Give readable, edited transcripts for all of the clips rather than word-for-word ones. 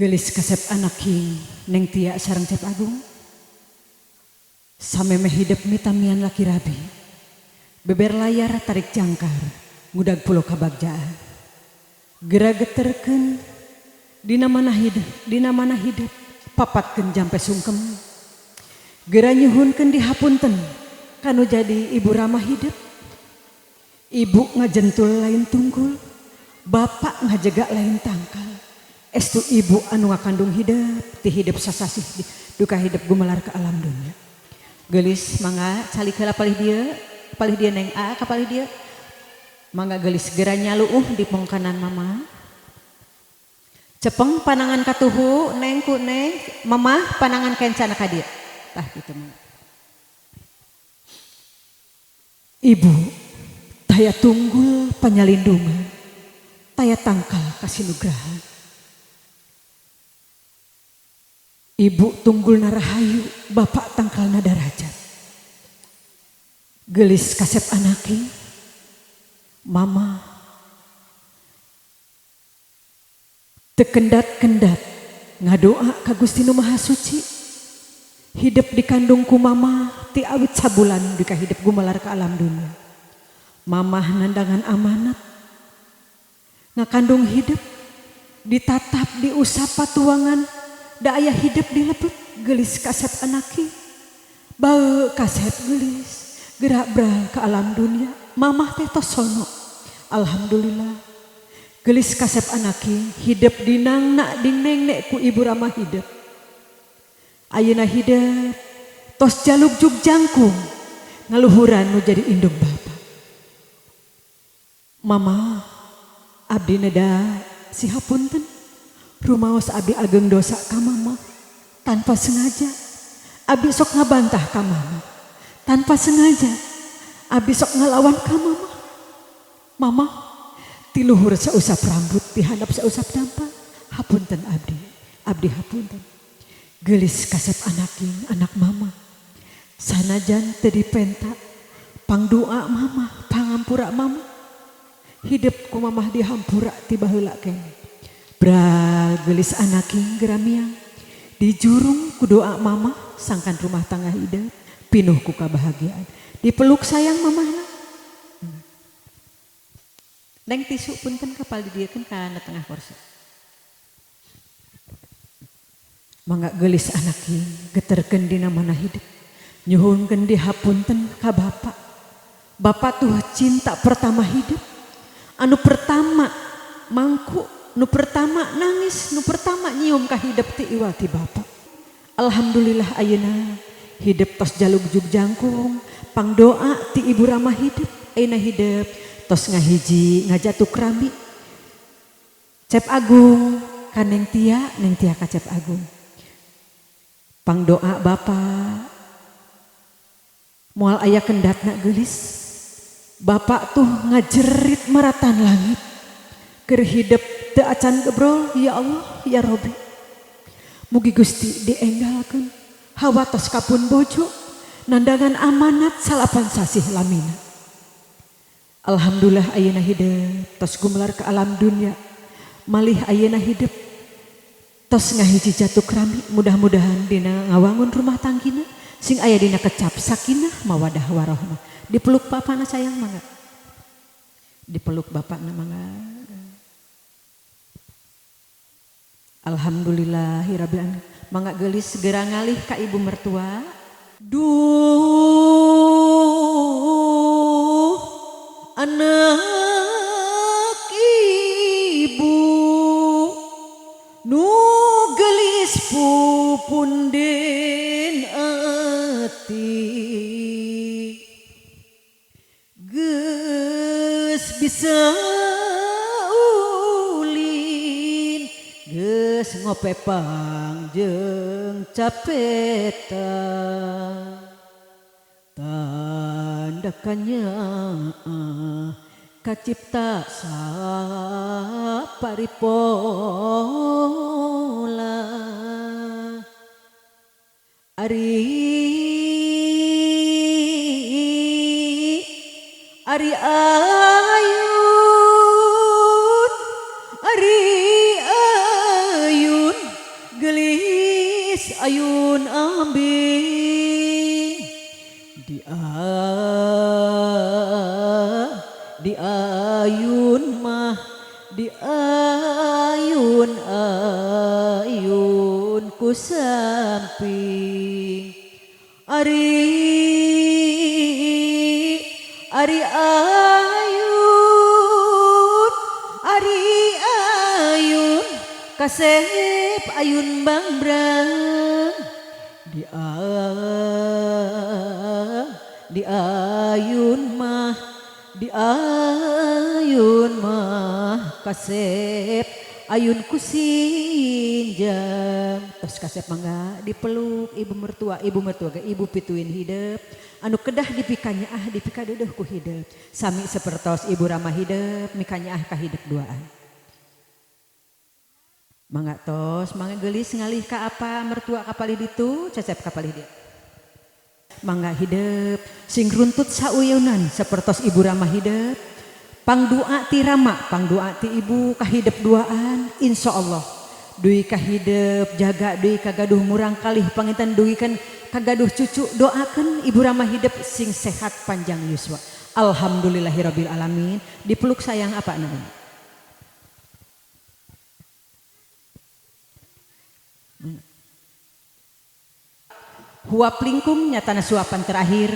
Geulis kasep anak king Neng Tia sareng Cep Agung. Samemeh hidep mitamian laki rabi. Beber layar tarik jangkar ngudag pulo kabagjaan. Gera geterkeun dina mana hidep, dina mana hidep papatkeun jampe sungkem. Gera nyuhunkeun dihapunten kanu jadi ibu ramah hidep. Ibu ngajentul lain tunggul, bapak ngajega lain tangkal. Estu ibu anu ngakandung hidep, ti hidep sasasih duka hidep gumelar ke alam dunia. Geulis mangga calik heula palih dieu Neng A ka palih dieu. Mangga geulis geura nyaluuh di pongkanan mama. Cepeng panangan katuhu Neng ku Neng, mamah panangan kencana ka dieu. Tah kitu mangga. Ibu taya tunggul panyalindungan, taya tangkal kasinugrahan. Ibu tunggul narahayu, bapak tangkal nadarajat. Geulis kasep anaki, mama tekendat-kendat ngadoa ka Gusti Nu Maha Suci. Hidep dikandung ku mama ti awit sabulan duka hidep gumelar ke alam dunia. Mamah nandangan amanat, ngakandung hidep, ditatap diusap patuangan, da aya hidep dilebet. Geulis kasep anaki, bau kasep geulis, gerak bral ke alam dunia. Mamah teh tos sono, alhamdulillah. Geulis kasep anaki, hidep dinangna dinengnek ku ibu ramah hidep. Ayeuna hidep tos jaluk jug jangkung, ngaluhuran nu jadi indung bapa. Mama abdi neda sihapunten, rumaos abdi ageng dosa ka mama tanpa sengaja. Abdi sok ngabantah ka mama tanpa sengaja. Abdi sok ngalawan ka mama. Mama tiluhur sausap rambut dihandap sausap dampa. Hapunten abdi, abdi hapunten. Geulis kasep anaki anak mama. Sanajan teu dipenta pangdoa mama, pangampura mama. Hidep ku mamah dihampura ti baheula keneh. Bral geulis anaki geramiang dijurung ku doa mama sangkan rumah tangga hidup pinuh ku kabahagiaan. Dipeluk sayang mamahna. Neng tisu punten kapal didiekeun kana tengah kursi. Mangga geulis anaki geterkeun dina mana hidup. Nyuhunkeun dihapunten ka bapa. Bapa tuh cinta pertama hidup. Anu pertama mangku, nu pertama nangis, nu pertama nyium ka hidup ti iwal ti bapa. Alhamdulillah ayeuna hidup tos jalug jug jangkung, pangdoa ti ibu ramah hidup, ayeuna hidup tos ngahiji ngajatuk rami. Cep Agung ka Neng Tia, Neng Tia ka Cep Agung. Pangdoa bapa moal aya kendatna geulis. Bapak tuh ngajerit maratan langit. Keur hidep teu acan gebrol, ya Allah, ya Robi. Mugi Gusti dienggalkeun hawa tos kapun bojo, nandangan amanat salapan sasih lamina. Alhamdulillah ayeuna hidep tos gumelar ke alam dunia. Malih ayeuna hidep tos ngahiji jatuk rami, mudah-mudahan dina ngawangun rumah tanggina sing aya dina kecap sakinah mawadah warohmah. Dipeluk bapakna sayang mangga. Dipeluk bapakna mangga. Alhamdulillahirabbil alamin. Mangga geulis segera ngalih ka ibu mertua. Duh anak ibu nu geulis pupunden ati. Geus bisa ulin, geus ngopepang jeung capeta. Tandakannya kacipta saparipola. Ari ari ayun, ari ayun, Ayun ambing di ayun mah di ayun ayun ku samping ari ari ayun ari ayun kasep ayun bangbrang di ayun mah di ayun mah kasep ayun ku sinjang. Tos kasep, mangga dipeluk ibu mertua. Ibu mertua ge ibu pituin hidep anu kedah dipikanyaah, dipikadeudeuh ku hidep, sami sapertos ibu rama hidep mikanyaah ka hidep duaan. Mangga tos, mangga geulis ngalih ka apa mertua ka palih ditu, cecep ka palih dieu. Mangga hidep sing runtut sauyunan sapertos ibu rama hidep. Pangdua ti rama, pangdua ti ibu ka hidep duaan, insyaallah dugi ka hidep jaga, dugi ka gaduh murang kalih panginten, dugi kan kagaduh cucu. Doakeun ibu rama hidep sing sehat panjang yuswa. Alhamdulillahirabbil alamin. Dipeluk sayang apa namanya. Huap lingkung nyatana suapan terakhir.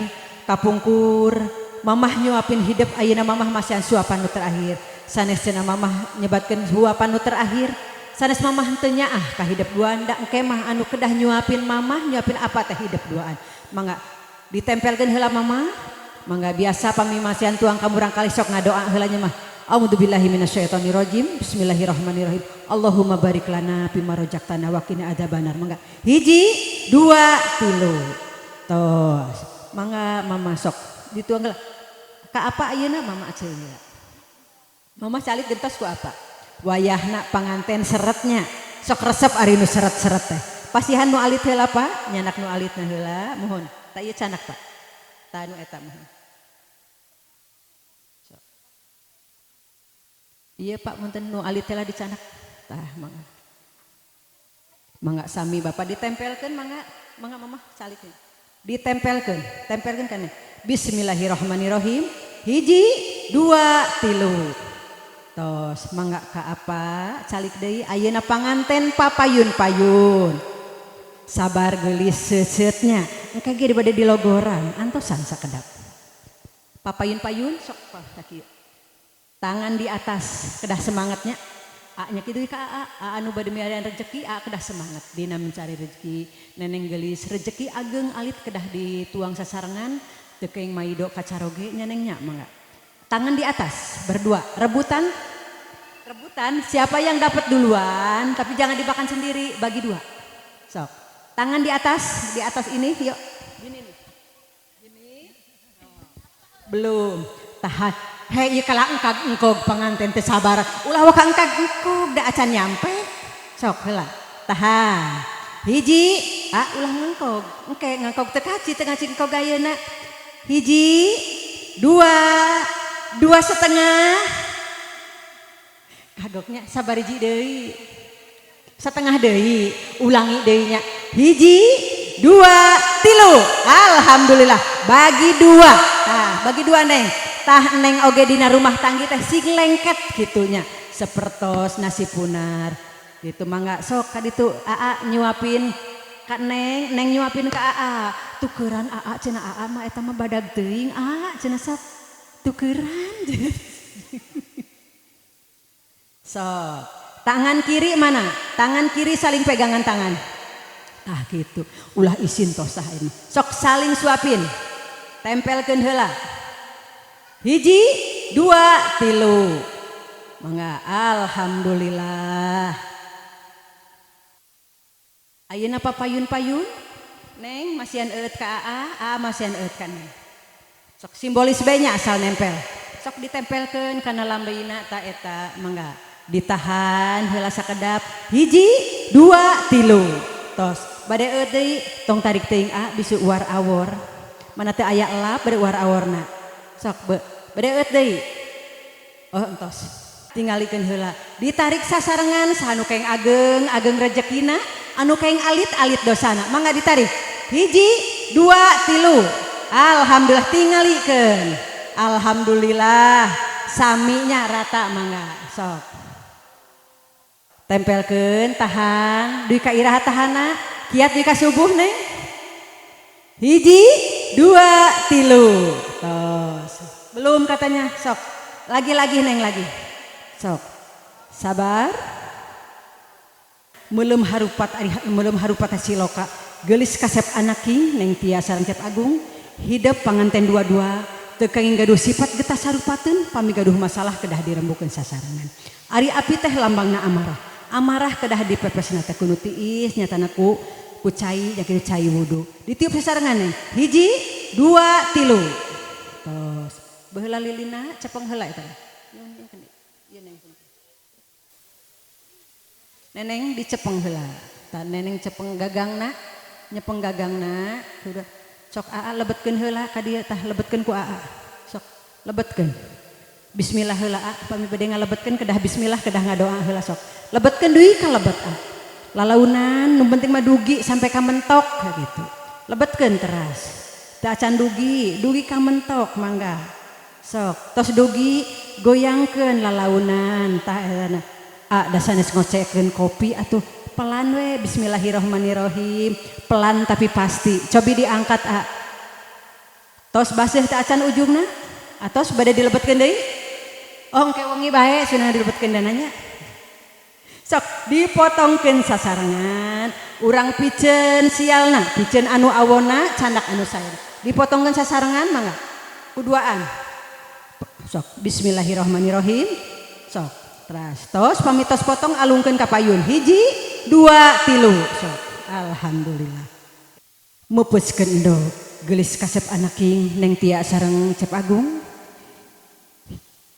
Kapungkur mamah nyuapin hidep, ayeuna mamah masihan suapan nu terakhir. Sanes cenah mamah nyebatkeun huapan nu terakhir, sanes mamah teu nyaah ka hidep duaan, da engke mah anu kedah nyuapin mamah, nyuapin apa teh hidep duaan. Mangga ditempelkeun heula mamah. Mangga, biasa pami masihan tuang ka murang kali sok ngadoa heula nya mah. A'udzubillahi minasyaitonirrajim. Bismillahirrahmanirrahim. Allahumma barik lana fima rozaqtana wa qina adzabannar. Mangga. Hiji, dua, tilu. Tos. Mangga mama sok dituang heula. Ka apa ayeuna mama aceuna? Mama calik gentos ku apa? Wayahna panganten seretnya. Sok resep ari nu seret-seret teh. Pasihan nu alit heula, Pak, nyanak nu alitna heula, mohon. Tah ieu canak, Pak. Tah nu eta mohon. Sok. Iya Pak, punten, nu alit heula dicanak. Tah mangga. Mangga sami Bapak ditempelkeun, mangga, mangga mamah calikeun. Ditempelkeun, tempelkeun kana. Bismillahirrahmanirrahim. Hiji, dua, tilu. Tos, mangga ka apa? Calik deui ayeuna panganten papayun-payun. Sabar geulis seuseutnya. Engke ge bade dilogoran, antosan sakedap. Papayun-payun sok sakieu. Tangan di atas, kedah semangatnya. A nya kitu ka A, A anu bade miaraan rezeki, A kedah semangat dina mencari rezeki. Neneng geulis rezeki ageng alit kedah dituang sasarengan, teu kenging maido kacaroge nya neng nya, mangga. Tangan di atas berdua, rebutan. Rebutan siapa yang dapat duluan, tapi jangan dimakan sendiri, bagi dua. Sok. Tangan di atas ini, yuk. Gini nih. Gini. Belum. Tahan. Hei, ieu kala engkag engkog panganten teu sabar. Ulah waka engkag engkog da acan nyampe. Sok heula. Tahan. Hiji, ah ulah ngengkog. Engke ngengkog teu kaci, teu ngaci engkog ayeuna. Hiji, dua, 2,5. Kagoknya sabar hiji deui. Setengah deui, ulangi deui nya. Hiji, dua, tilu. Alhamdulillah, bagi dua. Tah, bagi dua neng. Tah neng oge dina rumah tanggi teh sing lengket gitunya. Sepertos nasi punar. Gitu mangga sok ka ditu aa nyuapin ka neng, neng nyuapin ka aa. Tukeran aa cenah, aa mah eta mah badag teuing aa cenah, sok tukeran. Sok. Tangan kiri mana? Tangan kiri saling pegangan tangan. Ah gitu. Ulah isin tosah ini. Sok saling suapin. Tempelkeun heula. Hiji, dua, tilu. Mangga, alhamdulillah. Ayeuna papayun-payun? Neng masihan eueut ka aa, aa masihan eueut ka neng. Sok simbolis bae nya asal nempel. Sok ditempelkeun kana lambeina ta eta, mangga. Ditahan heula sakedap. Hiji, dua, tilu. Tos, bade eueut deui, tong tarik teuing a bisi uar awor. Mana teu aya elap bade uar aworna. Sok be, bade eueut deui. Oh entos. Tingalikeun heula. Ditarik sasarengan, saha nu keng ageng ageng rezekina, anu keng alit alit dosana. Mangga ditarik. Hiji, dua, tilu. Alhamdulillah, tingalikeun. Alhamdulillah, saminya rata. Mangga sok. Tempelkeun, tahan. Dugi ka iraha tahana? Kiat dugi ka subuh, Neng. Hiji, dua, tilu. Tos. Belum katanya, sok. Lagi-lagi, Neng, lagi. Sok. Sabar. Meuleum harupat ari meuleum harupat siloka. Geulis kasep anaki Neng Tia sareng Cep Agung. Hidup panganten dua-dua teu kenging gaduh sifat getah sarupateun, pami gaduh masalah kedah dirembukeun sasarengan. Ari api teh lambangna amarah. Amarah kedah dipepesna teh ku nu tiis, nyatana ku cai, ya kitu, cai wudu. Ditiup sasarengan, Neng. Hiji, dua, tilu. Tos. Baheula lilina cepeng heula eta. Ieu, Neng. Neneng dicepeng heula. Tah, Neneng cepeng gagangna, nyepeng gagangna, sudah. Sok aa lebetkeun heula ka dieu, tah, lebetkeun ku aa. Sok lebetkeun. Bismillah heula aa, pami bade ngalebetkeun kedah bismillah, kedah ngadoa heula, sok. Lebetkeun deui ka lebet aa. Lalaunan nu penting mah dugi sampai ka mentok gitu. Lebetkeun teras. Teu acan dugi, dugi ka mentok, mangga. Sok, tos dugi goyangkeun lalaunan tah eta. Ah, da sanes ngocekeun kopi atuh, pelan we, bismillahirrahmanirrahim, pelan tapi pasti. Cobi diangkat a. Tos baseuh teh acan ujungna? Atos bade dilebetkeun deui? Oh, engke wengi bae sunah dilebetkeun dananya. Sok dipotongkeun sasarengan, urang piceun sialna, piceun anu awona, candak anu saena. Dipotongkeun sasarengan, mangga. Kuduaan. Sok bismillahirrahmanirrahim. Sok teras, tos pamitos potong, alungkeun ka payun. Hiji, dua, tilu. Sok. Alhamdulillah. Meupeuskeun endog, geulis kasep anaking Neng Tia sareng Cep Agung.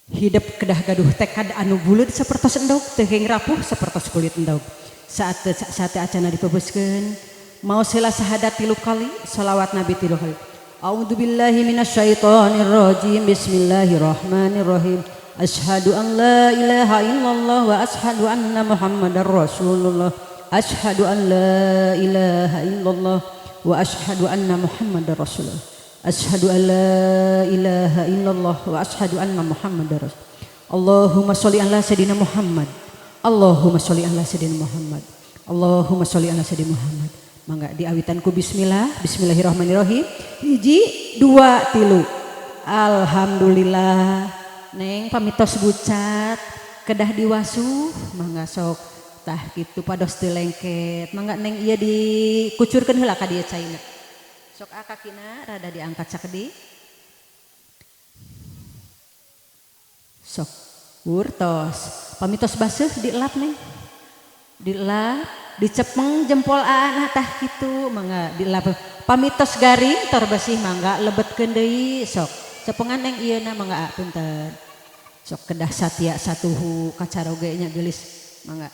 Hidup kedah gaduh tekad anu buleud sapertos endog, teu rapuh sapertos kulit endog. Saat saat acana dipeupeuskeun, maos heula sahadat tilu kali, salawat Nabi tilu kali. A'udzubillahi minasyaitonirrajim. Bismillahirrahmanirrahim. Asyhadu an la ilaha illallah wa asyhadu anna Muhammadar Rasulullah. Asyhadu an la ilaha illallah wa asyhadu anna Muhammadar Rasulullah. Asyhadu an la ilaha illallah wa asyhadu anna Muhammadar Rasulullah. Allahumma sholli ala sayidina Muhammad. Allahumma sholli ala sayidina Muhammad. Allahumma sholli ala sayidina Muhammad. Mangga diawitan ku bismillah. Bismillahirrahmanirrahim. Hiji, dua, tilu. Alhamdulillah. Neng, pamitos bucat kedah diwasuh, mangga sok, tah kitu, pados teu lengket. Mangga, Neng, ieu dikucurkeun heula ka dieu caina. Sok a, kakina rada diangkat sakedik. Sok tos. Pamitos baseuh dielap, Neng. Dielap, dicepeng jempol aana, tah kitu, mangga dielap. Pamitos garing tor bersih, mangga lebetkeun deui, sok. Cepengan, Neng, ieu na, mangga a, punten. Sok kedah satia satuhu kacaroge nya, geulis, mangga.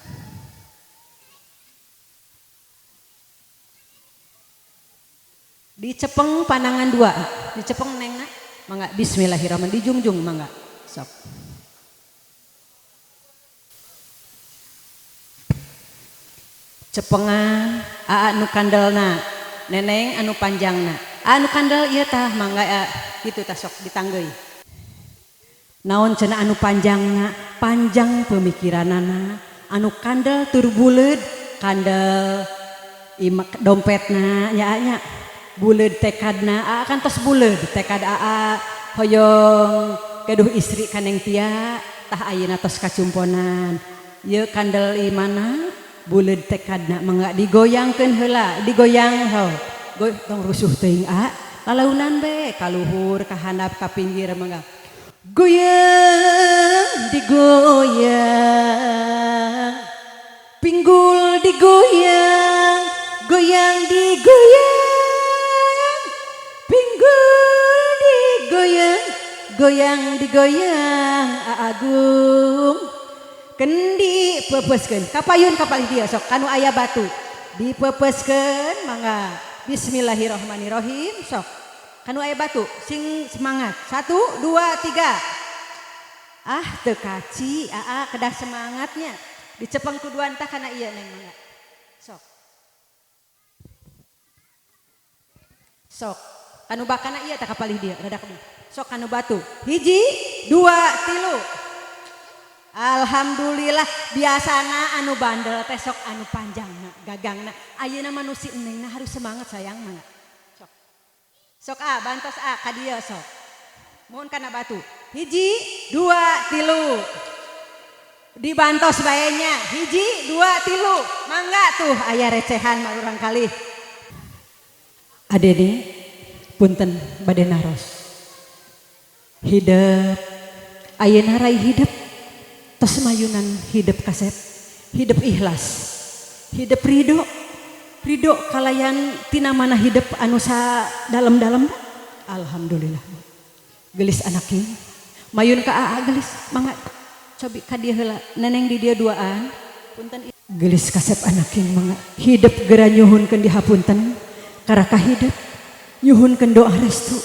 Dicepeng panangan dua, dicepeng, Neng na. Mangga bismillahirrahmanirrahim, dijungjung, mangga. Sok. Cepengan aa nu kandelna, Neneng anu panjangna. Anu kandel ieu tah, mangga a, kitu tah, sok ditanggeuy. Naon cenah anu panjangna? Panjang pemikiranana, anu kandel tur buleud, kandel imak dompetna nya nya, buleud tekadna. Aa kan tos buleud tekad aa hoyong gaduh istri ka Neng Tia, tah ayeuna tos kacumponan. Ieu kandel imana, buleud tekadna, mangga digoyangkeun heula, digoyang ho. Goy tong rusuh teuing a, lalaunan be ka luhur, ka handap, ka pinggir, mangga. Goyang digoyang, pinggul digoyang, goyang digoyang, pinggul digoyang, goyang digoyang, Agung. Kendi peupeuskeun kapayun kapalih dieu, sok kanu aya batu dipeupeuskeun, mangga bismillahirrahmanirrahim, sok. Kanu aya batu sing semangat. Satu, dua, tiga. Ah teu kaci aa kedah semangatnya. Dicepeng kuduan tah kana ieu Neng mangga. Sok. Sok kanu bakana ieu tah kapalih dieu rada kebun. Sok kanu batu. 1, 2, 3. Alhamdulillah biasana anu bandel teh sok anu panjangna gagangna. Ayeuna mah nu si Nengna harus semangat sayang mangga. Sok. Sok ah bantos ah ka dieu sok. Mohon kana batu. 1, 2, 3. Dibantos bae nya. 1, 2, 3. Mangga tuh aya recehan mah urang kalih. Adede punten bade naros. Hidep ayeuna rai hidep tos mayunan hidep kasep, hidep ikhlas, hidep ridho, ridho kalayan tina mana hidep anu sa dalam-dalam. Alhamdulillah. Gelis anak ieu. Mayun ka aa gelis mangga cobi ka dieu heula neneng di dieu duaan. Punten gelis kasep anak ieu mangga hidep geura nyuhunkeun dihapunten karaka hidep nyuhunkeun doa restu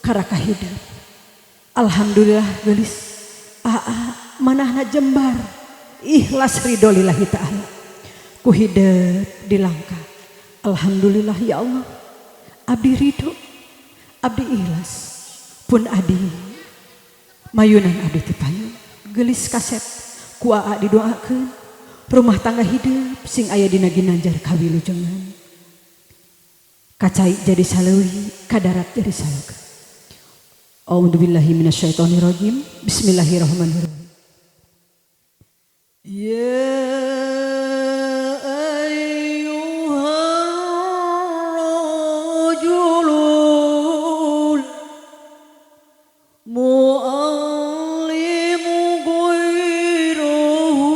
karaka hidep. Alhamdulillah gelis aa manahna jembar ikhlas ridho lillahi ta'ala ku hidep di langkah. Alhamdulillah ya Allah abdi ridho abdi ikhlas pun adi mayunan abdi ti payun. Gelis kasep ku aa didoakeun rumah tangga hidup sing aya dina ginanjar kawilujengan kacai jadi saleuwi kadarat jadi saluka. A'udzubillahi minasyaitonirrajim. Bismillahirrahmanirrahim. Ya ayyuhar rajulul mu'allimu ghairahu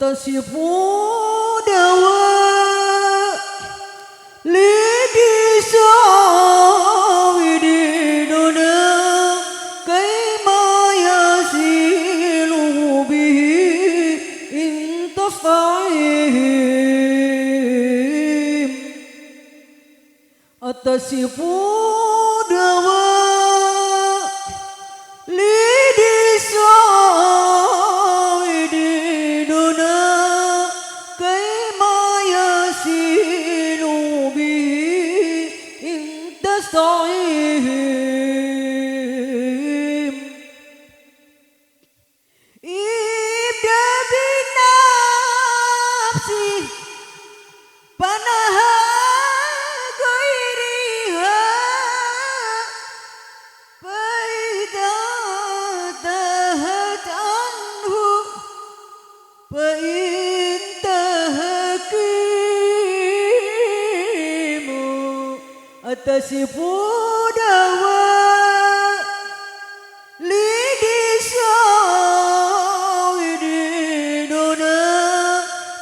Tasifu dawa lidisawididuna kaima yasilu bihi in tafa'ihim. Atasifu dawa lidisawididuna kaima yasilu bihi in tasta'ihim. Ibda binafsi panaha ghairiha faida tahat anhu fa in tahkimu atasifu dawa lidisawididuna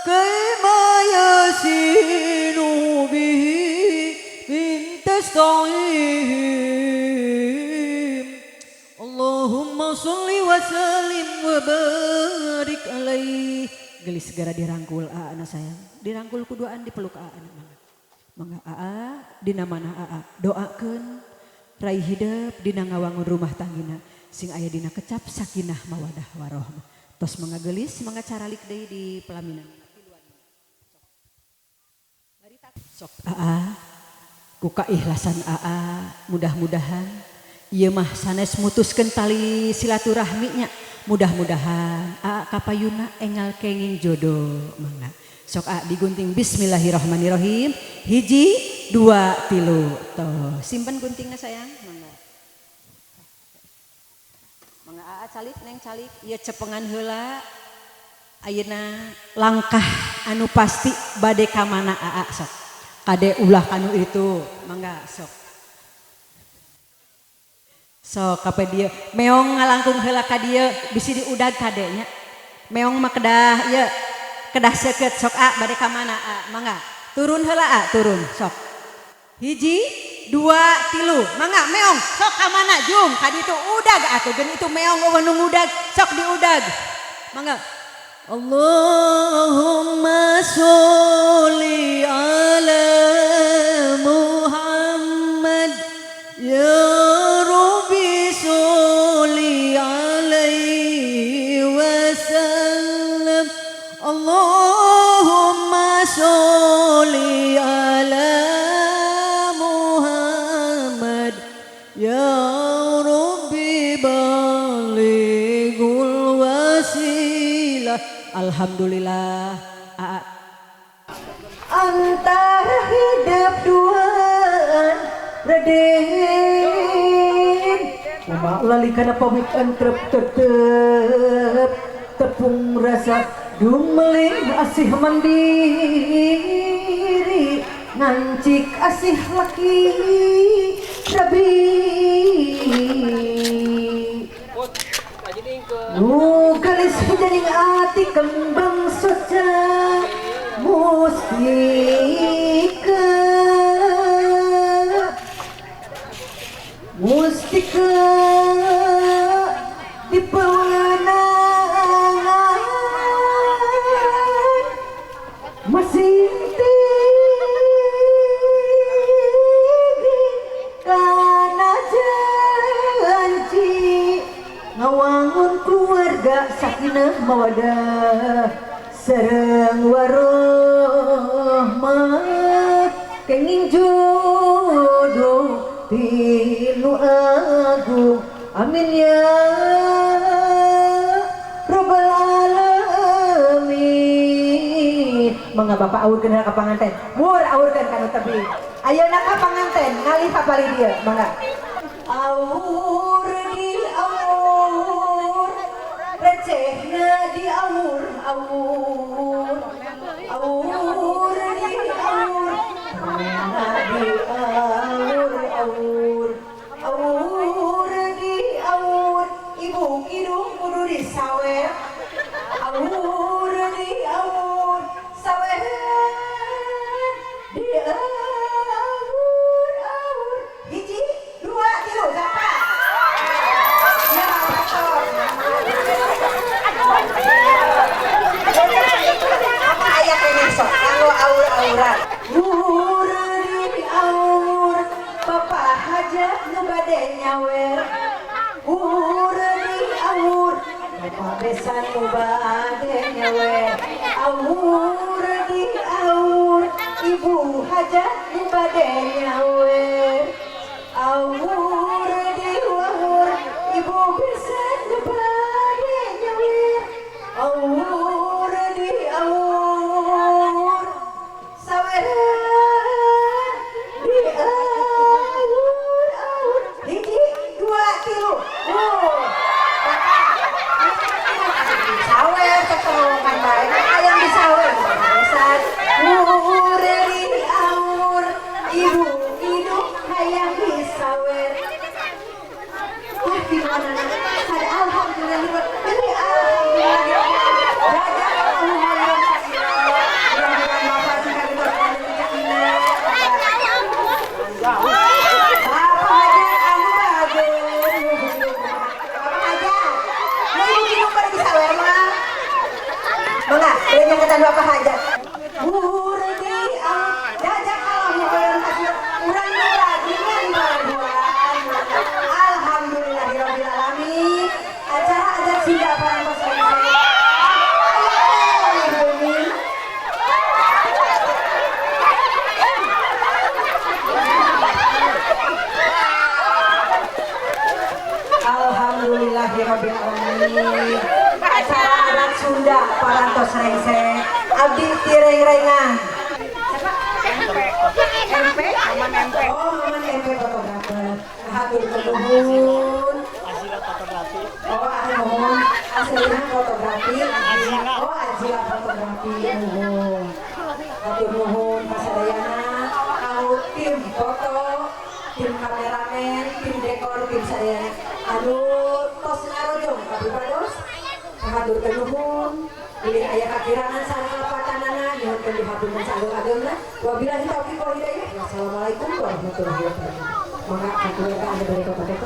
kaima yasilu bihi in tasta'ihim. Allahumma sholli wa sallim wa barik alaih. Gelis segera dirangkul aa anak sayang. Dirangkul kuduaan dipeluk aa anak mangga. Mangga aa dina mana aa doakeun rai hidep dina ngawangun rumah tanggina sing aya dina kecap sakinah mawadah warohmah. Tos mangga gelis mangga caralik deui di pelaminan. Sok aa ku kaikhlasan aa mudah-mudahan ieu mah sanes mutuskeun tali silaturahmi nya. Mudah-mudahan aa kapayuna engal kenging jodoh mangga. Sok aa digunting bismillahirrahmanirrahim. 1, 2, 3. Tuh, simpen guntingna sayang mangga. Mangga aa calik neng calik ieu cepengan heula. Ayeuna langkah anu pasti bade ka mana aa sok. Kade ulah kanu itu mangga sok. Sok kape dieu meong ngalangkung heula ka dieu bisi diudag kade nya. Meong mah kedah ieu kedah seukeut sok a bade ka mana a mangga. Turun heula a, turun sok. Hiji, dua, tilu. Mangga meong, sok ka mana jung? Ka ditu udag atuh geun itu meong eueuh nu ngudag, sok diudag. Mangga. Allahumma sholli ala Muhammad ya Rabbi sholli alaihi wasallam. Allahumma sholli ala Muhammad ya Rabbi balighul wasilah. Alhamdulillah. Aa. Antara hidup duaan Raden Uma lali kana pamit entrep tetep tepung rasa dumeling asih mandiri ngancik asih laki rabi nu galis hujaning ati kembang soca mustika mustika di pewenangan masih tinggi karena janji ngawangun keluarga sakinah mawadah sareng warohmah kenging jodoh tinu agung amin ya rabbal alamin. Mangga bapak awurkeun ka panganten, mur awurkeun ka nu tebi. Ayeuna ka panganten ngalih ka palih dieu mangga. Awur di awur recehna di awur awur awur di awur na di awur awur awur di awur ibu kidung kudu disawer awur di awur sawer di awur awur. Hiji dua tilu siapa? Ya Pak Pastor. Apa aya keneh sok kanggo awur-awuran. Awur di awur bapak hajat nu bade nyawer. Awur di awur bapak besan nu bade nyawer. Awur di awur ibu hajat nu bade nyawer. Awur di awur ibu besan nu bade nyawer. Awur di awur sawer di awur awur. Hiji dua tilu. Sawer keterowongan bae ayam disawer besan. Awur di awur ibu hidup hayang disawer. Wah gimana? Ada alhamdulillah. Ini alhamdulillah. Mangga, banyak bapak hajat. Alhamdulillahirabbil alamin. Acara adat Sunda parantos selesai. Alhamdulillahirabbil alamin. Acara adat Sunda parantos rengse. Abdi tireng-rengan. MP, Maman MP. Oh, Maman MP fotografer. Hatur nuhun. Azila fotografi. Oh, nuhun. Azila fotografi. Oh, Azila fotografi. Nuhun. Hatur nuhun kasadayana. Kanggo tim foto, tim kameramen, tim dekor, tim sadayana. Anu tos ngarojong kapribados. Hatur nuhun. Bilih aya kakirangan sareng kalepatanana, nyuhunkeun dihapunten saageng-agengna. Wabillahi taufiq wal hidayah. Wassalamualaikum warahmatullahi wabarakatuh. Mangga kakeluarga anu bade foto.